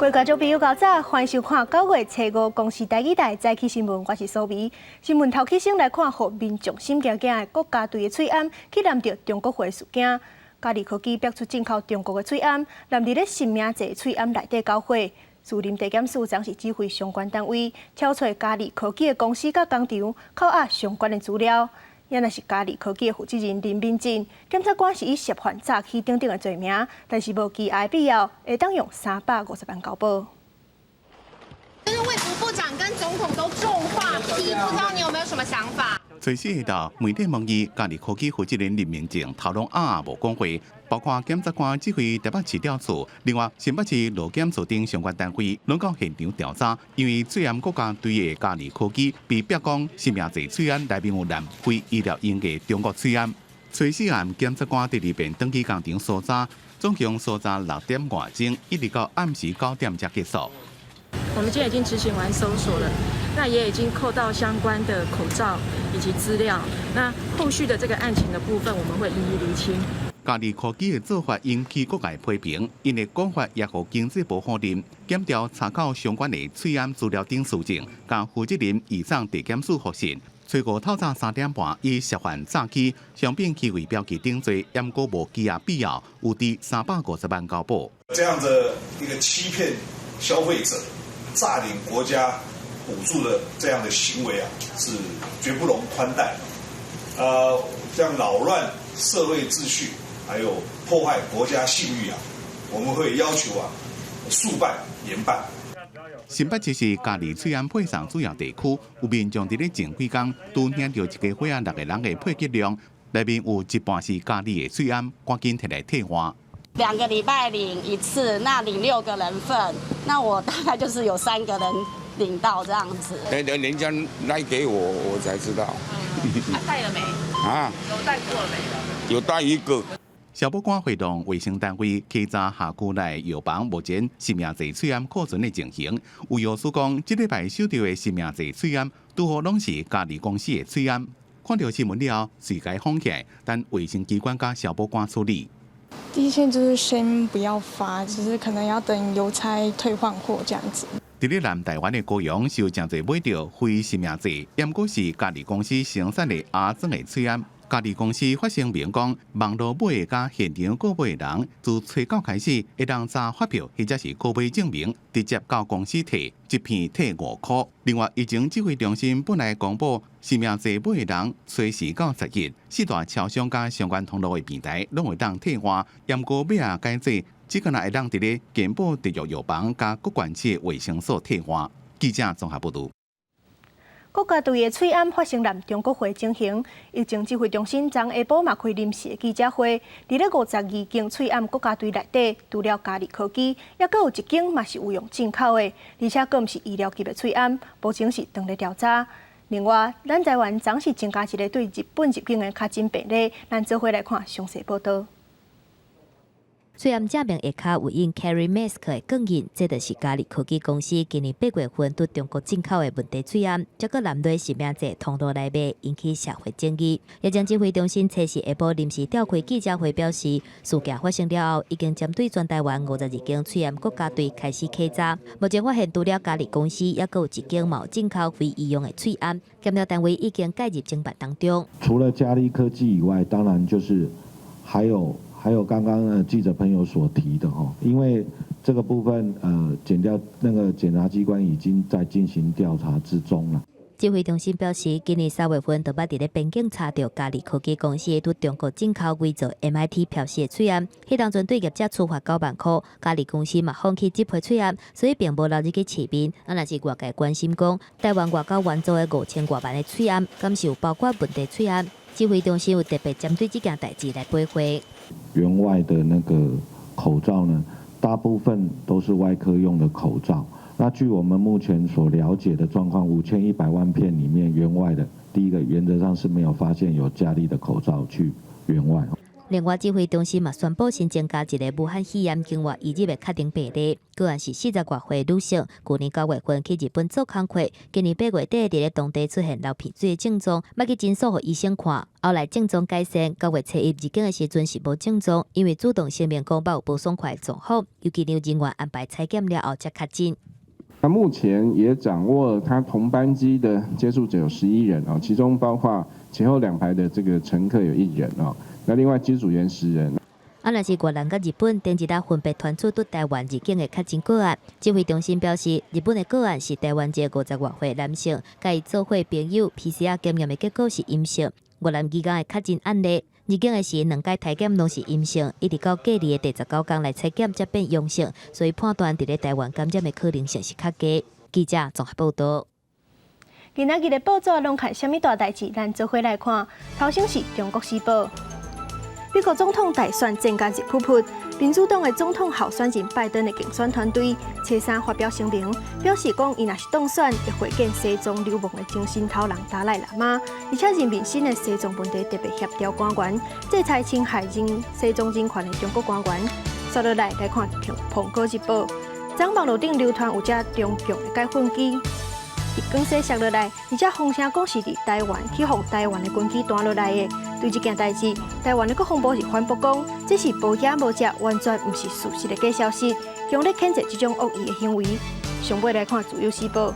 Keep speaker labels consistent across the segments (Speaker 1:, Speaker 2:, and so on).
Speaker 1: 各位觀眾朋友，較早，歡迎收看9月初5公視台語台早起新聞，我是蘇眉。新聞頭起先來看，予民眾心驚驚的國家隊的喙罨去攕著中國貨事件。嘉利科技逼出進口中國的喙罨，攕佇咧實名制喙罨內底交貨。士林地檢署昨是指揮相關單位，敲揣嘉利科技的公司佮工廠，扣押相關的資料。也若是嘉利科技的負責人林明進，檢察官是以涉犯詐欺等等的罪名，但是無羈押必要，會當用350萬交保。
Speaker 2: 就是衛福部長跟總統都重話批，不知道你有沒有什麼想法？
Speaker 3: 初四下晝，媒體問伊嘉利科技負責人林明進頭攏啞無講話，包括檢察官指揮台北市調處，另外新北市勞檢署等相關單位攏到現場調查，因為喙罨國家隊的嘉利科技被曝講實名制喙罨內面有濫非醫療用的中國喙罨。初四暗檢察官第二遍轉去工廠搜查，總共搜查6點外鐘，一直到暗時9點才結束。
Speaker 4: 我們今天已經執行完搜索了，那也已經扣到相關的口罩以及資料。那後續的這個案情的部分，我們會一一釐清。
Speaker 3: 嘉利科技的做法引起各界批評，𪜶的講法也予經濟部否認。檢調查考相關的喙罨資料等事證，共負責人移送地檢署覆訊。初五透早3點半，以涉犯詐欺、商品虛偽標記等罪，毋過無羈押必要，有佇350萬交保。
Speaker 5: 這樣的一個欺騙消費者、詐領國家補助的這樣的行為啊，是絕不容寬待。這樣擾亂社會秩序，還有破壞國家信譽啊，我們會要求啊，速辦嚴辦。
Speaker 3: 新北市是嘉利喙罨配送主要地區，有民眾佇咧前幾工拄領著一家伙仔六個人的配給量，內面有一半是嘉利的喙罨，趕緊提來替換。
Speaker 6: 2個禮拜領一次，那領六個人份，那我大概就是有三個人領到這樣子。
Speaker 7: 人家來給我，我才知道。
Speaker 2: 啊，戴了沒？
Speaker 7: 啊？
Speaker 2: 有戴過了沒？
Speaker 7: 有戴一個。
Speaker 3: 消保官會同衛生單位稽查轄區內藥房目前實名制喙罨庫存的情形。有藥師講，這禮拜收著的實名制喙罨，拄好攏是嘉利公司的喙罨。看著新聞了後，隨共封起來，等衛生機關佮消保官處理。
Speaker 8: 第一線就是先不要發，就是可能要等郵差退換貨這樣子。
Speaker 3: 佇咧南台灣的高雄，受誠濟買著非實名制，毋過是嘉利公司生產的阿裝的喙罨。嘉利公司發聲明講，網路買的佮現場購買的人，自初九開始，會當查發票或者是購買證明，直接到公司提，一片退5塊。另外，疫情指揮中心本來公布實名制買的人，初四到10日，四大超商佮相關通路的平台攏會當退換，毋過尾仔改制，只干焦會當佇咧健保特約藥房佮各縣市的衛生所退換。記者綜合報導。
Speaker 1: 國家隊的喙罨發生濫中國貨情形，疫情指揮中心昨下晡嘛開臨時記者會，佇咧52間喙罨國家隊內底，除了嘉利科技，猶閣有一間嘛是有用進口的，而且閣毋是醫療級的喙罨，目前是當咧調查。另外，咱台灣昨是增加一个對日本入境的確診病例，咱做伙來看詳細報導。
Speaker 9: 喙罨正面下跤有印 Carry Mask 的鋼印，這就是嘉利科技公司今年8月份對中國進口的問題喙罨，這個濫佇實名制通路內賣，引起社會爭議。疫情指揮中心初四下晡臨時召開記者會，表示事件發生了後，已經針對全台灣52間喙罨國家隊開始稽查。目前發現除了嘉利公司，猶閣有一間嘛有進口非醫用的喙罨，檢調單位已經介入偵辦當中。
Speaker 10: 除了嘉利科技以外，當然就是還有剛剛記者朋友所提的哈，因為這個部分檢調那個檢察機關已經在進行調查之中了。
Speaker 9: 指揮中心表示，今年3月份就捌佇咧邊境查著嘉利科技公司對中國進口偽造 MIT 標示的喙罨，彼當陣對業者處罰9萬塊，嘉利公司嘛放棄這批喙罨，所以並無流入去市面。啊，若是外界關心講，台灣外交援助的5000外萬的喙罨，敢是有包括問題喙罨？指揮中心有特別針對這件代誌來回覆。
Speaker 10: 援外的那個口罩呢，大部分都是外科用的口罩。那據我們目前所了解的狀況，5100萬片裡面，援外的第一個原則上是沒有發現有嘉利的口罩去援外。
Speaker 9: 另外，指揮中心嘛宣布新增加一个武漢肺炎境外移入的確診病例，個案是40外歲女性，舊年9月份去日本做工課，今年8月底佇咧當地出現流鼻水的症狀，捌去診所予醫生看，後來症狀改善。9月初一入境的時陣是無症狀，因為主動聲明講捌有無爽快的狀況，由機場人員安排採檢了後才確診。
Speaker 11: 那目前也掌握了他同班機的接觸者有11人啊，其中包括前後兩排的這個乘客有一人啊。那另外機組員10人。
Speaker 9: 啊，若是越南佮日本，頂一日分別傳出對台灣入境的確診個案。指揮中心表示，日本的個案是台灣籍50外歲男性，佮伊做伙朋友 PCR 檢驗的結果是陰性。越南移工的確診案例，入境的時兩擺篩檢攏是陰性，一直到隔離的第19天來採檢才變陽性，所以判斷佇咧台灣感染的可能性是較低。記者綜合報道。
Speaker 1: 今仔日的報紙攏看啥物大代誌？咱做伙來看。頭先是《中國時報》。美國總統大選戰甲熱撲撲，民主黨的總統候選人拜登的競選團隊，初三發表聲明，表示講伊若是當選，會會見西藏流亡的精神頭人達賴喇嘛，而且任命新的西藏問題特別協調官員，制裁侵害人西藏人權的中國官員。紲落來來看《蘋果日報》，昨網路頂流傳有隻中共的解訓機，佇廣西摔落來，而且風聲講是佇台灣去予台灣的軍機彈落來的。對這件代誌，台灣的國防部是反駁講，這是無影無跡，完全毋是事實的假消息，強烈譴責這種惡意的行為。上尾來看《自由時報》，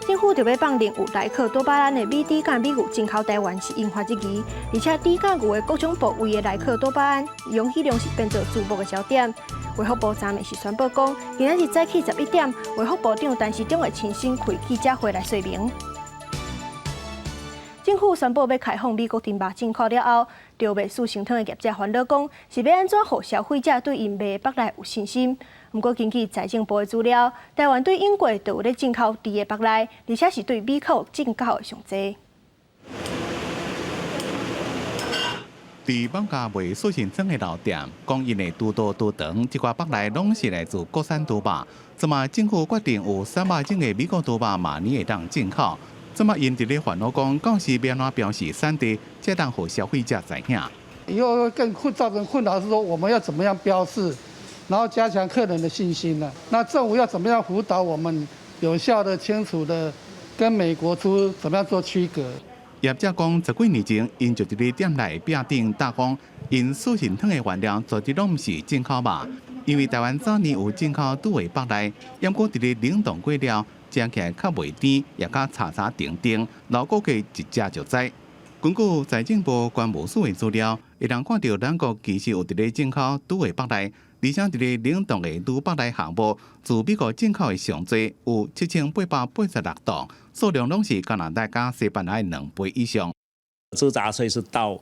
Speaker 1: 政府著欲放任有萊克多巴胺的美豬佮美牛進口台灣是引發質疑，而且豬佮牛的各種部位的萊克多巴胺容許量是變做矚目的焦點。衛福部昨暝是宣布講，今仔日早起11點，衛福部長陳時中會親身開記者會來說明。政府宣布欲開放美國豬肉進口了後，著賣四神湯的業者煩惱講，是欲按怎予消費者對𪜶賣的腹內有信心？毋過根據財政部的資料，台灣對英國就有咧進口豬的腹內，而且是對美國進口的上濟。
Speaker 3: 佇某家賣素心湯的老店，講𪜶的豬肚、豬腸，這寡腹內攏是來自國產豬肉。這馬政府決定有300種的美國豬肉，明年會當進口。這馬𪜶佇咧煩惱講，到時欲按怎標示產地，才當予消費者知影。
Speaker 12: 以後更困造成困擾是說，我們要怎麼樣標示，然後加強客人的信心呢？那政府要怎麼樣輔導我們有效的、清楚的跟美國豬怎麼樣做區隔？
Speaker 3: 業者講，十幾年前，𪜶就佇咧店內壁頂貼講，𪜶素心湯的原料絕對攏毋是進口肉，因為台灣早年有進口豬的腹內，毋過佇咧冷凍過了，食起來較袂甜，也較柴柴甜甜，老顧客一食就知。根據財政部關務署的資料，會當看著咱國其實有佇咧進口豬的腹內，而且佇咧冷凍的豬腹內項目，自美國進口的上濟有7886噸，數量攏是加拿大佮西班牙的2倍以上。
Speaker 13: 豬雜碎是到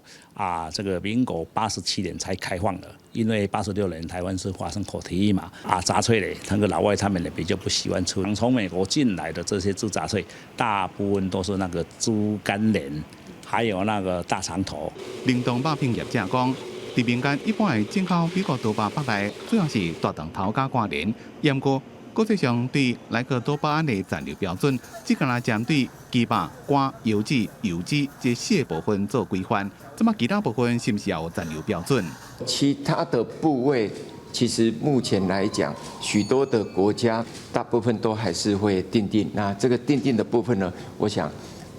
Speaker 13: 這個民國87年才開放的，因為86年台灣是發生口蹄疫嘛，雜碎咧，那個老外他們呢比較不喜歡吃。從美國進來的這些豬雜碎，大部分都是那個豬肝連，還有那個大腸頭。
Speaker 3: 冷凍肉品業者講，佇民間一般的進口美國豬肉腹內，主要是大腸頭佮肝連，毋過國際上對萊克多巴胺的殘留標準，只干焦針對雞肉、肝、油脂、油脂這四個部分做規範，這麼其他部分是毋是也有殘留標準？
Speaker 14: 其他的部位，其實目前來講，許多的國家大部分都還是會訂定。那這個訂定的部分呢，我想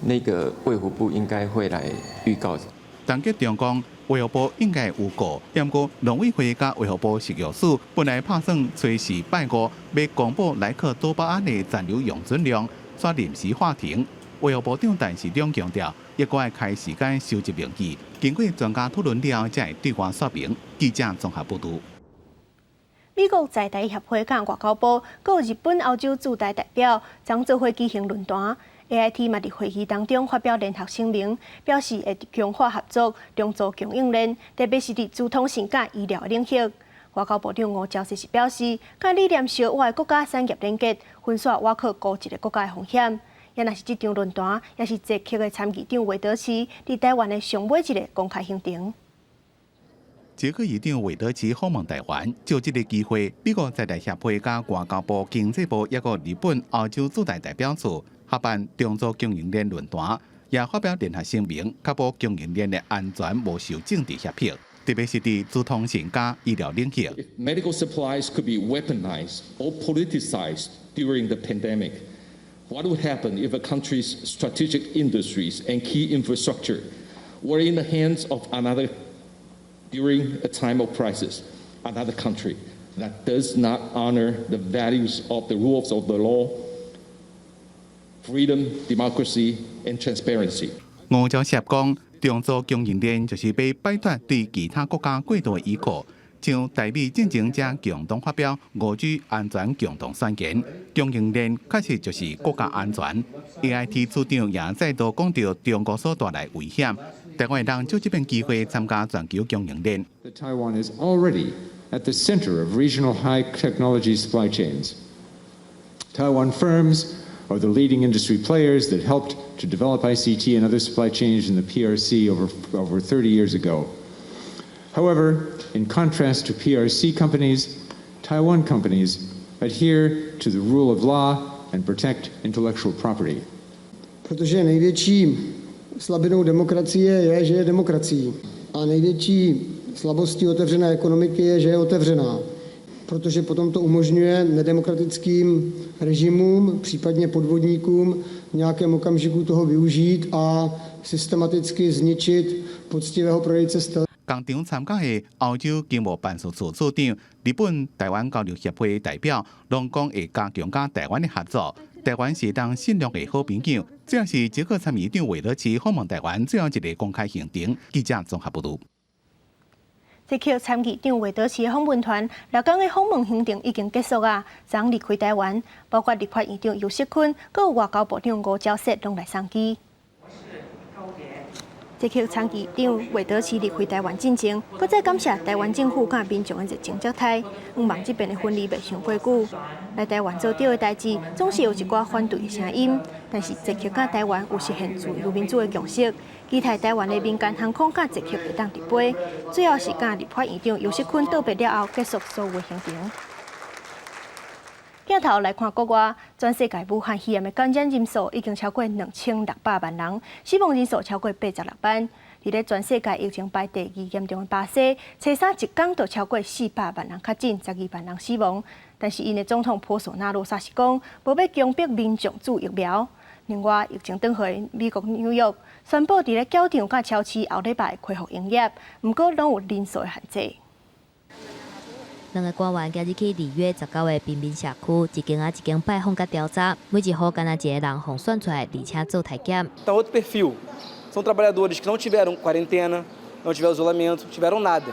Speaker 14: 那個衛福部應該會來預告。
Speaker 3: 陳吉仲講，衛福部應該有告，毋過農委會佮衛福部食藥署本來拍算初四拜五欲公布萊克多巴胺的殘留容準量，煞臨時喊停。衛福部長陳時中強調，猶閣愛開時間收集證據，經過專家討論了後，才會對外說明。記者綜合報導。
Speaker 1: 美國在台協會佮外交部，佮日本、歐洲駐台代表，昨做伙舉行論壇。AIT 嘛佇會議當中發表聯合聲明，表示會強化合作，重組供應鏈，特別是佇資通訊佮醫療領域。外交部長吳釗燮是表示，佮理念相倚的國家產業連結，分散倚靠孤一個國家的風險。也若是這場論壇，也是捷克的參議長韋德奇佇台灣的上尾一个公開行程。
Speaker 3: 捷克議長韋德奇訪問台灣，藉這个機會，美國在台協會佮外交部、經濟部，抑閣日本、歐洲駐台代表處合辦重組供應鏈論壇，也發表聯合聲明，確保供應鏈的安全無受政治脅迫。特別是佇資通訊佮醫療領域。
Speaker 15: If medical supplies could be weaponized or politicized during the pandemic, what would happen if a country's strategic industries and key infrastructure were in the hands of another during a time of crisis, another country that does not honor the values of the rules of the law, freedom, democracy, and transparency?
Speaker 3: 吳釗燮講，重組供應鏈就是欲擺脫對其他國家過度的依靠。像台美進前才共同發表5G 安全共同宣言，供應鏈確實就是國家安全。AIT 處長也再度講著中國所帶來危險，台灣會當藉這擺機會參加全球供應鏈。
Speaker 16: Taiwan is already at the center of regional high technology supply chains. Taiwan firms are the leading industry players that helped to develop ICT and other supply chains in the PRC over 30 years ago. However, in contrast to PRC companies, Taiwan companies adhere to the rule of law and protect intellectual property.
Speaker 17: Protože největší slabinou demokracie je, že je demokracií. A největší slabostí otevřené ekonomiky je, že je otevřená. Protože potom to umožňuje nedemokratickým režimům, případně podvodníkům v nějakém okamžiku toho využít a systematicky zničit poctivého prodejce s
Speaker 3: 仝場參加的歐洲經貿辦事處處長、日本台灣交流協會代表，攏講會加強佮台灣的合作。台灣是當信賴的好朋友，這也是捷克參議長韋德奇訪問台灣最後一个公開行程。記者綜合報導。
Speaker 1: 捷克參議長韋德奇訪問團六工的訪問行程已經結束啊，昨離開台灣，包括立法院長游錫堃、閣有外交部長吳釗燮攏來送機。捷克參議長韋德奇離開台灣進前，閣再感謝台灣政府佮民眾的熱情接待，向望這邊的分離袂傷過久。來台灣做對的代誌，總是有一寡反對的聲音。但是捷克佮台灣有實現自由民主的共識，期待台灣的民間航空佮捷克會當直飛。最後是佮立法院長游錫堃道別了後，結束所有行程。鏡頭來看國外，全世界武漢肺炎的感染人數已經超過2600萬人，死亡人數超過86萬。佇咧全世界疫情排第二嚴重的巴西，初三一工就超過400萬人確診，12萬人死亡。但是𪜶的總統波索納羅煞是講，無欲強迫民眾注疫苗。另外，疫情轉回美國紐約，宣布佇咧轎場佮超市後禮拜恢復營業，毋過攏有人數的限制。
Speaker 9: 兩个官員今日去里約19个貧民社區，一間仔一間拜訪佮調查，每一戶敢若一个人予選出來，而且做體檢。
Speaker 18: Então, outro perfil são trabalhadores que não tiveram quarentena, não tiveram isolamento, tiveram nada.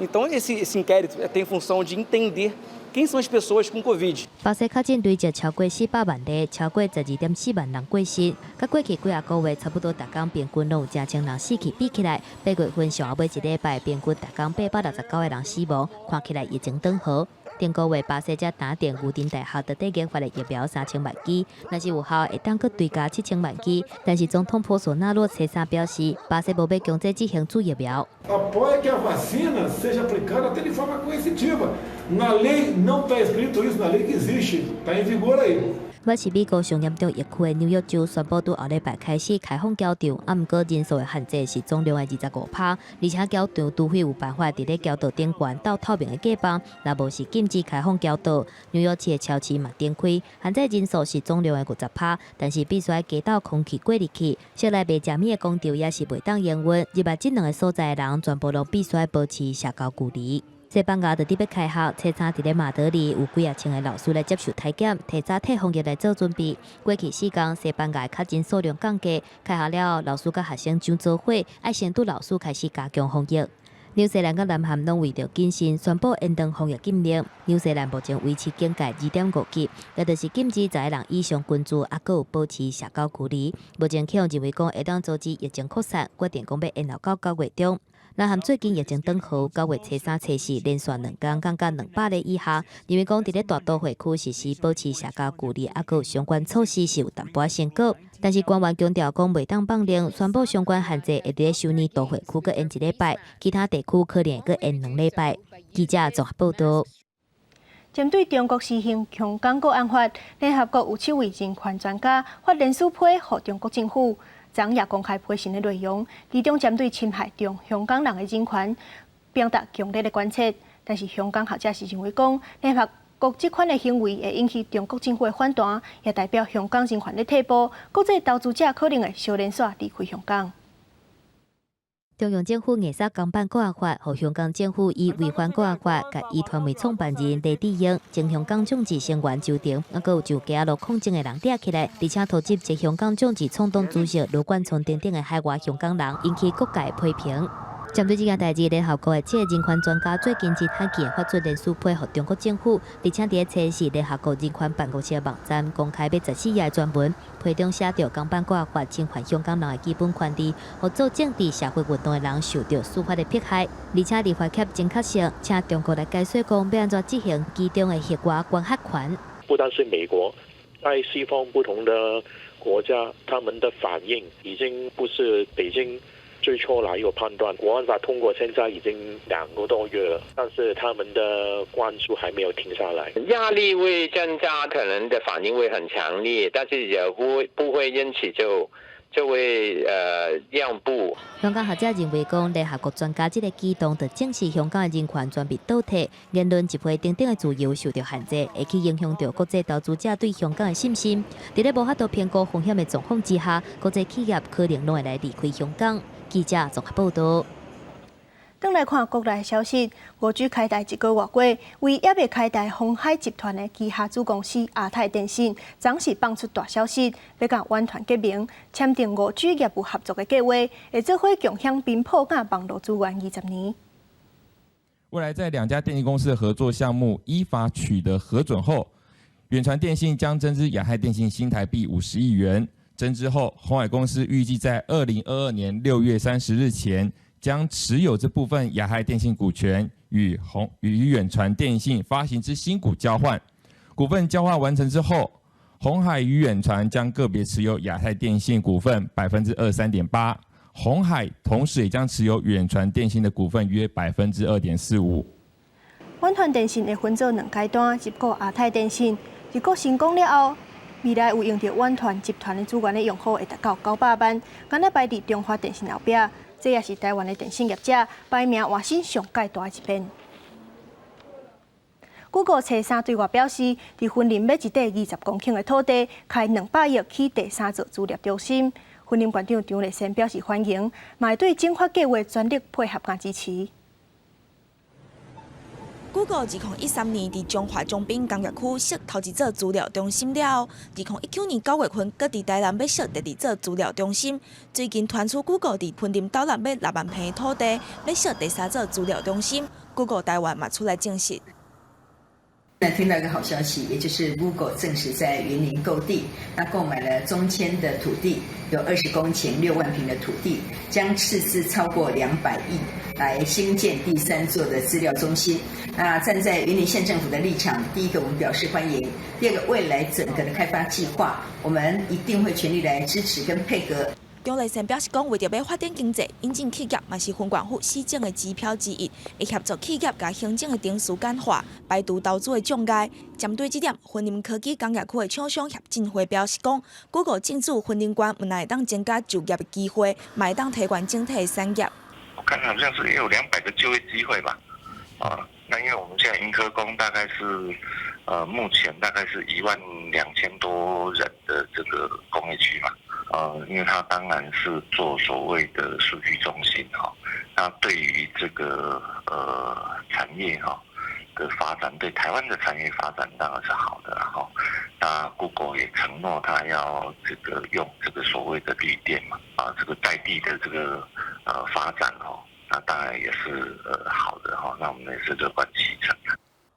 Speaker 18: Então, esse inquérito tem função de entender quem são as pessoas com Covid.
Speaker 9: 巴西確診累計超過400萬例，超過12.4萬人過身。佮過去幾仔個月，差不多逐工平均攏有成千人死去比起來，8月份上後尾一禮拜平均逐工869個人死亡，看起來疫情轉好。頂個月巴西才打定牛津大學佇底研發的疫苗3000萬劑，若是有效，會當閣追加7000萬劑。但是總統波索納羅初三表示，巴西無欲強制執行注疫苗。
Speaker 19: Apoia que a vacina seja aplicada até de forma coercitiva. Na lei não está escrito isso, na lei que existe, está em vigor aí.
Speaker 9: 我是美國上嚴重疫區的紐約州宣布，對後禮拜開始開放轎場，啊，毋過人數的限制是總量的25%，而且轎場除非有辦法佇咧轎道頂懸鬥透明的隔板，若無是禁止開放轎道。紐約市的超市嘛重開，限制人數是總量的50%，但是必須愛加鬥空氣過濾器。室內賣食物的廣場也是袂當營運，入來這兩个所在的人全部攏必須愛保持社交距離。西班牙就佇欲開學，初三佇咧馬德里有幾仔千个老師來接受體檢，提早替防疫來做準備。過去四工，西班牙確診數量降低，開學了後，老師佮學生上做伙，愛先對老師開始加強防疫。紐西蘭佮南韓攏為著謹慎，宣布延長防疫禁令。紐西蘭目前維持警戒2.5級，也就是禁止10個人以上群聚，猶閣有保持社交距離。目前去予認為講會當阻止疫情擴散，決定講欲延後到9月中。南韓最近疫情轉好，9月初三、初四連續兩工降到200例以下，認為講佇咧大都會區實施保持社交距離，猶閣有相關措施是有淡薄仔成果。但是官員強調講袂當放任，宣布相關限制會佇咧首爾都會區閣延一禮拜，其他地區可能會閣延2禮拜。記者綜合報導。
Speaker 1: 針對中國施行香港國安法，聯合國有7位人權專家發聯署批予中國政府。昨也公開批信的內容，其中針對侵害中香港人的人權，表達強烈的關切。但是香港學者是認為講，聯合國這款的行為會引起中國政府的反彈，也代表香港人權咧退步，國際投資者可能會小連紲離開香港。
Speaker 9: 中央政府硬殺港版國安法，予香港政府以違反國安法，共壹傳媒創辦人黎智英、前香港眾志成員周庭，猶閣有上街路抗爭的人抓起來，而且突襲前香港眾志創黨主席羅冠聰等等的海外香港人，引起各界批評。針對這件代誌，聯合國的七个人權專家最近真罕見發出聯署批予中國政府，而且佇咧初四聯合國人權辦公室網站公開欲14頁專文，批中寫著港版國安法侵犯香港人的基本權利，予做政治社會運動的人受著司法的迫害，而且立法欠正確性，請中國來解說講欲按怎執行其中的域外管轄權。
Speaker 20: 不單是美國，在西方不同的國家，他們的反應已經不是北京最初那一個判斷。國安法通過，現在已經2個多月了，但是他們的關注還沒有停下來。
Speaker 21: 壓力會增加，可能的反應會很強烈，但是也不會因此就會讓步。
Speaker 9: 香港學者認為講，聯合國專家這个舉動，就證實香港的人權全面倒退，言論集會等等的自由受著限制，會去影響著國際投資者對香港的信心。佇咧無法度評估風險的狀況之下，國際企業可能攏會來離開香港。記者綜合報導。
Speaker 1: 轉來看國內消息，5G 開台一個外過，唯猶未開台鴻海集團的旗下子公司亞太電信，昨時放出大消息，欲佮遠傳結盟，簽訂5G 業務合作的計劃，會做伙共享頻譜佮網路資源20年。
Speaker 22: 未來在兩家電信公司的合作項目依法取得核准後，遠傳電信將增資亞太電信新台幣50億元。增資後，鴻海公司預計在2022年6月30日前，將持有這部分亞太電信股權與遠傳電信發行之新股交換。股份交換完成之後，鴻海與遠傳將個別持有亞太電信股份23.8%，鴻海同時也將持有遠傳電信的股份約2.45%。
Speaker 1: 遠傳電信會分做兩階段入股亞太電信，入股成功了後，未來有用著遠傳集團的資源的用戶會達到900萬，敢若排佇中華電信後壁。這也是台灣的電信業者排名換新上蓋大的一邊。Google 初三對外表示，佇雲林買一塊20公頃的土地，開200億起第三座資料中心。雲林縣長張麗善表示歡迎，嘛會對整發計畫全力配合佮支持。
Speaker 23: Google 2013年佇彰化長濱工業區設頭一座資料中心了後，2019年9月份，閣佇台南欲設第二座資料中心。最近傳出 Google 佇雲林斗六買6萬坪土地，欲設第三座資料中心。Google 台灣嘛出來證實。
Speaker 24: 那聽到一個好消息，也就是 Google 證實在雲林購地，那購買了中簽的土地，有20公頃6萬坪的土地，將斥資超過200億來興建第三座的資料中心。那站在雲林縣政府的立場，第一個我們表示歡迎，第二個未來整個的開發計劃，我們一定會全力來支持跟配合。
Speaker 23: 張麗善表示講，為著欲發展經濟，引進企業嘛是雲縣府施政的指標之一，會協助企業共行政的程序簡化，排除投資的障礙。針對這點，雲林科技工業區的廠商協進會表示講，Google 進駐雲林縣，毋但會當增加就業的機會，嘛會當提懸整體的產業。
Speaker 25: 我看好像是有200個就業機會吧，啊，那因為我們現在雲科工大概是，目前大概是1萬2千多人的這個工業區嘛。因為他當然是做所謂的數據中心哈，那對於這個產業哈的發展，對台灣的產業發展當然是好的哈。那 Google 也承諾他要這個用這個所謂的綠電嘛，啊，這個在地的這個發展哦，那當然也是好的哈。那我們也是樂觀其成。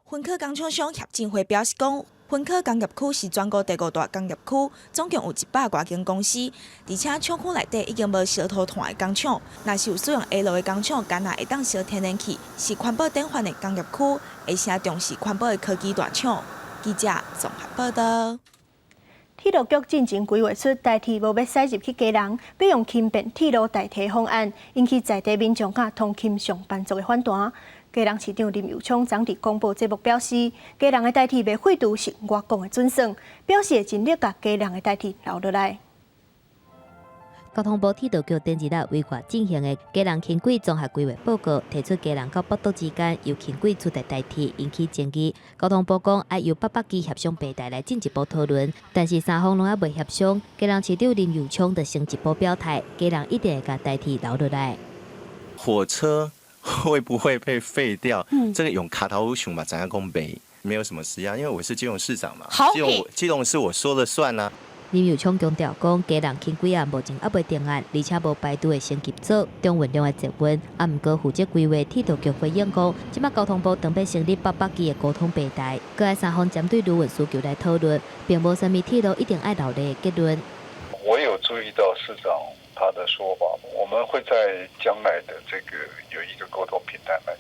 Speaker 23: 雲科工廠商協進會表示講，雲科工業區是全國第五大工業區，總共有100外間公司，而且廠區內底已經無燒塗炭的工廠，若是有使用下落的工廠，敢若會當燒天然氣，是環保典範的工業區，而且重視環保的科技大廠。記者綜合報道。
Speaker 1: 鐵路局進前規劃出台鐵無欲駛入去基隆，欲用輕便鐵路代替方案，引起在地民眾佮通勤上班族的反彈。基隆市長林右昌昨佇廣播節目表示，基隆的台鐵欲廢除是我講的準算，表示會盡力共基隆的台鐵留落來。
Speaker 9: 交通部鐵道局頂一日委外進行的基隆輕軌綜合規劃報告，提出基隆到北斗之間由輕軌取代台鐵，引起爭議。交通部講愛由北北基協商平台來進一步討論，但是三方攏猶未協商。基隆市長林右昌就先一步表態，基隆一定會共台鐵留落來。
Speaker 2: 火車會不會被廢掉？這個用跤頭想嘛，知影講袂，沒有什麼事啊，因為我是基隆市長嘛，基隆市我說了算啊。
Speaker 9: 林右昌強調講，基隆輕軌案目前猶未定案，而且無排除會升級做中運量的捷運。啊，毋過負責規劃鐵道局回應講，這擺交通部準備成立北北基的溝通平台，閣愛三方針對旅運需求來討論，並無啥物鐵路一定愛留咧的結論。
Speaker 4: 我有注意到市長他的說法，我們會在將來的這個有一個溝通平台來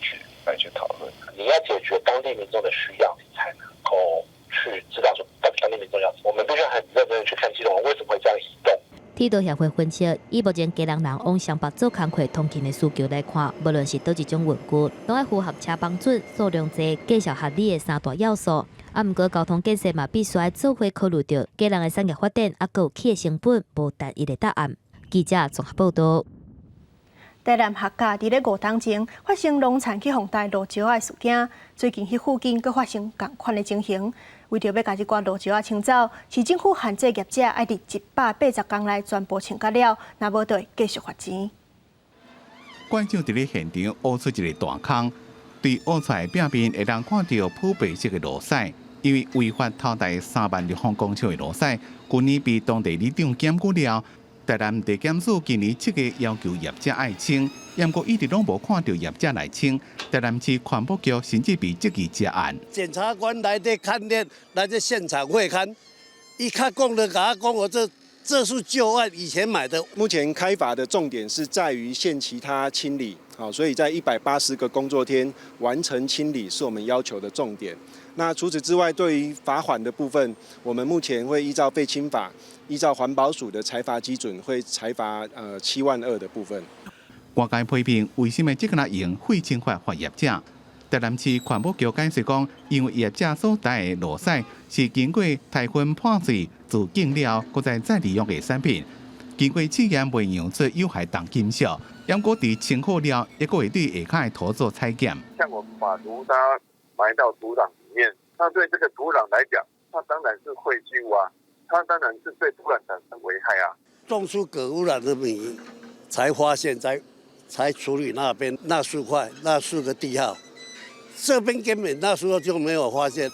Speaker 4: 去討論。
Speaker 5: 你要解決當地民眾的需要，你才能夠去知道說到底當地民眾要什麼。我們必須很認真去看基隆為什麼會這樣移動。
Speaker 9: 鐵道協會分析，以目前基隆人往雙北做工課通勤的需求來看，無論是佗一種運具，攏愛符合車班準、數量濟、價數合理的三大要素。啊，毋過交通建設嘛，必須愛做伙考慮著基隆的產業發展，啊，閣有起的成本，無單一的答案。記者綜合報道。
Speaker 1: 台南客家佇咧5冬前發生農田去予帶蘆石仔的事件，最近彼附近閣發生仝款的情形。為著欲共這寡蘆石仔清走，市政府限制業者愛佇180工內全部清甲了，若無就會繼續罰錢。
Speaker 3: 館長佇咧現場挖出一个大空，對挖出來壁面會當看著普白色的蘆屎，因為違法偷帶3萬立方公尺的蘆屎，舊年被當地里長檢舉了。台南地檢署今年7月要求業者愛清，毋過一直攏無看著業者來清。台南市環保局甚至被質疑涉案。
Speaker 6: 檢察官來這勘驗，來這現場會勘，伊較講的，共我講我這是舊案，以前買的。
Speaker 11: 目前開罰的重點是在於限期他清理，好，所以在180個工作天完成清理是我們要求的重點。那除此之外，對於罰款的部分，我們目前會依照廢清法，依照環保署的裁罰基準，會裁罰7萬2的部分。
Speaker 3: 外界批評為什麼這個用廢清法罰業者？台南市環保局解釋講，因為業者所帶的蘆屎是經過篩分破碎、自淨了，閣再利用的產品，經過試驗未驗出有害重金屬，毋過佇清好了，抑閣會對下跤的土做採檢。
Speaker 4: 像我們把爐渣埋到土壤裡面，那對這個土壤來講，它當然是廢棄物啊，它當然是對土壤產生危害啊。
Speaker 6: 種出鉻污染的米，才發現，才處理那邊那四塊那四個地號，這邊根本那時候就沒有發現。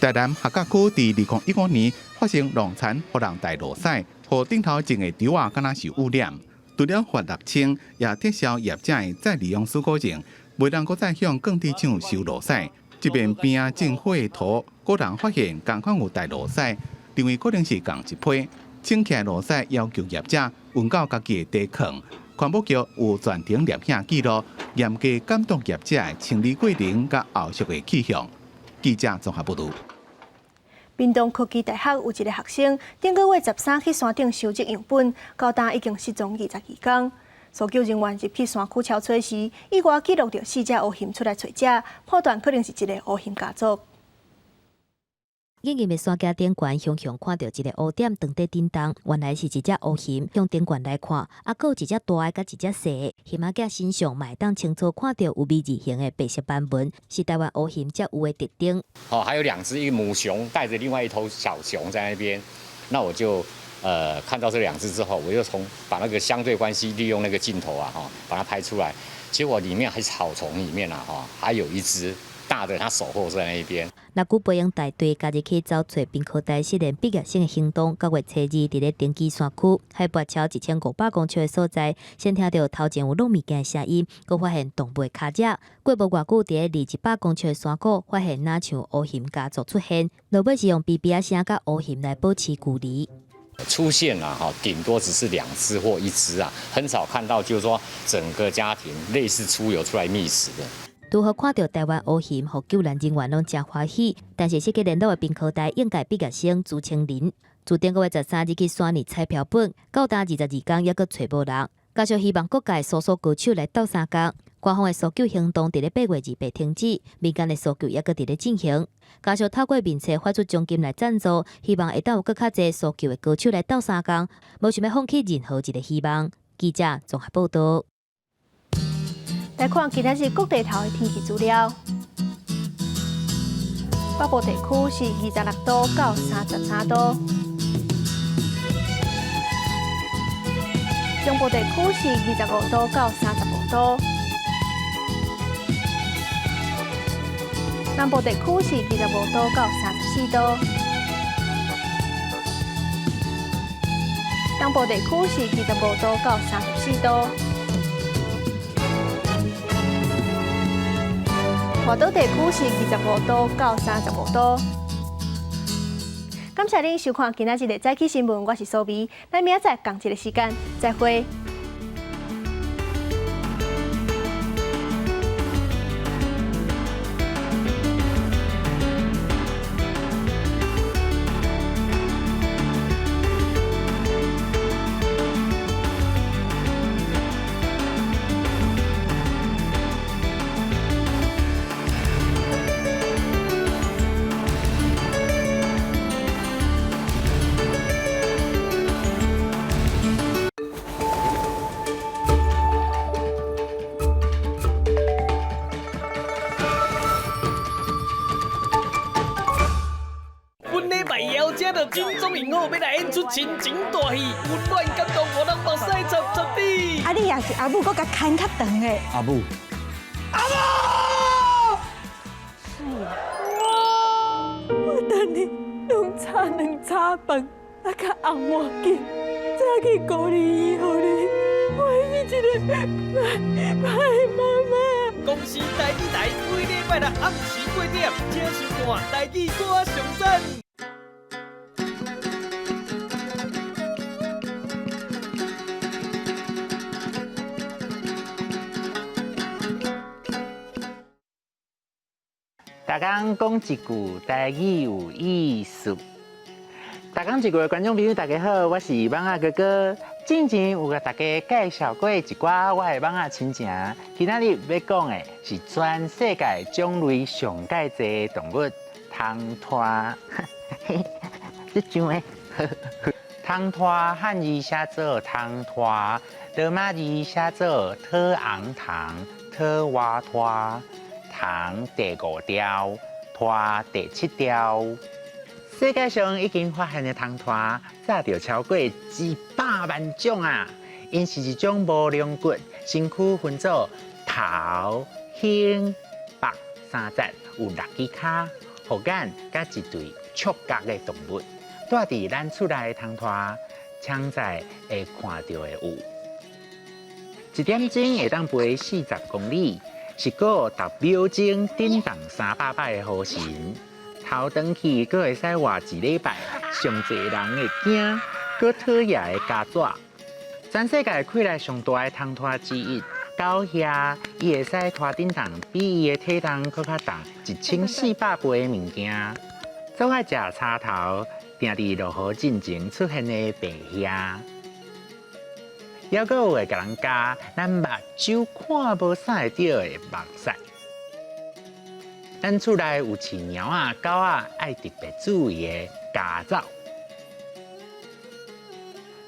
Speaker 3: 台南客家區佇2015年發生農田予人帶蘆屎，予頂頭種的稻仔敢若受污染。除了罰6000，也撤銷業者的再利用許可證，袂當閣再向鋼鐵廠收蘆屎。這邊邊仔種火的土，閣人發現仝款有帶蘆屎，認為可能是仝一批。清起來蘆屎，要求業者運到家己的地囥。環保局有全程攝影記錄，嚴格監督業者的清理過程佮後續的去向。記者綜合報導。
Speaker 1: 屏東科技大學有一个學生，頂個月13去山頂收集樣本，到今已經失蹤22工。搜救人員入去山區搜查時，意外記錄著四隻烏熊出來揣食，判斷可能是一个烏熊家族。
Speaker 9: 影音的山腳頂懸，雄雄看著一个烏點佇咧振動，原來是一隻烏熊。向頂懸來看，啊，閣有一隻大的佮一隻細的。熊仔囝身上嘛會當清楚看著有 V 字形的白色斑紋，是台灣烏熊才有的特徵。
Speaker 7: 哦，還有兩隻，一個母熊帶著另外一頭小熊在那邊，那我就看到這兩隻之後，我就從把那個相對關係利用那個鏡頭啊，哈，把它拍出來。結果裡面還是草叢裡面啊，哈，還有一隻大的，它守候在那邊。
Speaker 9: 陸久培英帶隊家己去走揣屏科大實驗畢業生的行動，9月初2佇咧登基山區海拔超1500公尺的所在，先聽著頭前有挵物件的聲音，閣發現動物的跤跡。過無偌久，佇咧離100公尺的山谷，發現若像烏熊家族出現，落尾是用嗶嗶仔聲佮烏熊來保持距離。
Speaker 7: 出現了哈，頂多只是兩隻或一隻啊，很少看到就是說整個家庭類似出遊出來覓食的。
Speaker 9: 拄好看著台灣烏熊，予救援人員攏誠歡喜。但是失去聯絡的屏科大應屆畢業生朱清林，自頂個月13日去山裡採標本，到今22工猶閣揣無人。加上希望各界搜索高手來鬥相共。官方的搜救行動佇咧8月28停止，民間的搜救猶閣佇咧進行。加上透過面冊發出獎金來贊助，希望會當有閣較濟搜救的高手來鬥相共，無想欲放棄任何一个希望。記者綜合報道。
Speaker 1: 來看今仔日各地頭的天氣資料。北部地區是26度到33度，中部地區是25度到35度，南部地區是25度到34度，東部地區是25度到34度。外島地區是25度到35度。感謝您收看今仔日的早起新聞，我是蘇美，咱明仔載仝一个時間再會。
Speaker 8: 真宗音樂欲來演出親情大戲，溫暖感動，予人目屎濕濕滴。
Speaker 10: 啊，你也是阿母，閣共牽較長的。
Speaker 12: 阿母，
Speaker 8: 阿母，
Speaker 10: 是啊。我等你兩餐兩炒飯，啊，較紅碗緊，早去孤兒院予你，我是一個歹歹媽媽。
Speaker 8: 公視台語台每禮拜六暗時8點，請收看台語歌上讚。
Speaker 13: 逐工講一句台語有意思。逐工一句的觀眾朋友，大家好，我是蠓仔哥哥。之前有共大家介紹過一寡我的蠓仔親情，今仔日欲講的是全世界種類上蓋濟的動物——蟲豸。這種的，蟲豸漢字寫做蟲豸，羅馬字寫做特昂糖、特瓦拖。蟲第五條，豸第七條。世界上已經發現的蟲豸，早就超過100萬種啊！𪜶是一種無龍骨、身軀分做頭、胸、腹三節，有六支跤、護眼佮一對觸角的動物。住佇咱厝內的蟲豸，常在會看到的有，一點鐘會當飛40公里。是閣10秒鐘振動300擺的雨神，頭轉去閣會使活一禮拜，上濟人會驚，閣討厭的家紙。全世界氣力上大的蟲豸之一，狗蟻，伊會使拖振動比伊的體重閣較重1400倍的物件。總愛食柴頭，定佇落雨進前出現的白蟻。猶閣有會共人咬，咱目睭看無啥會著的目屎。咱厝內有飼貓仔、狗仔，愛特別注意的家走。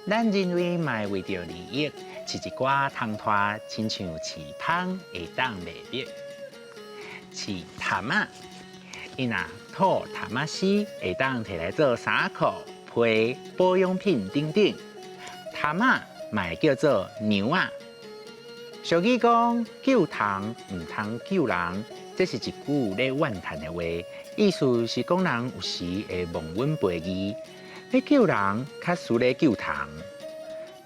Speaker 13: 咱人類嘛會為著利益，飼一寡蟲豸，親像飼蜂會當賣蜜。飼蚶仔，伊若吐蚶仔絲，會當提來做衫褲、被、保養品等等。蚶仔嘛會叫做娘仔。俗語講救蟲毋通救人，這是一句咧怨嘆的話，意思是講人有時會忘恩背義，欲救人較輸咧救蟲。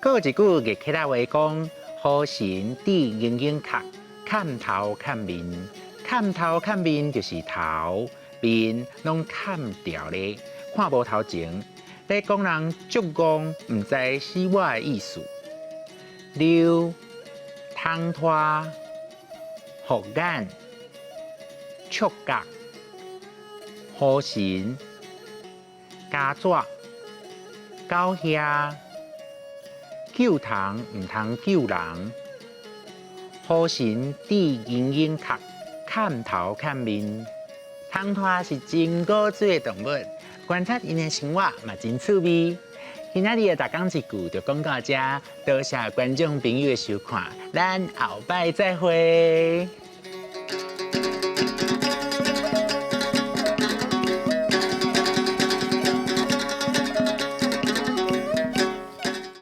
Speaker 13: 閣有一句月客仔話講：雨神致英英殼，砍頭砍面，砍頭砍面就是頭面攏砍掉咧，看無頭前。咧講人足戇，毋知死活的意思。溜、蟲豸、護眼、觸角、雨神、家紙、狗蟻、救蟲毋通救人。雨神擲銀英殼，砍頭砍面。蟲鼋是真古錐的動物，觀察𪜶的生活嘛真趣味。今仔日的逐工一句就講到遮，多謝觀眾朋友的收看，咱後擺再會。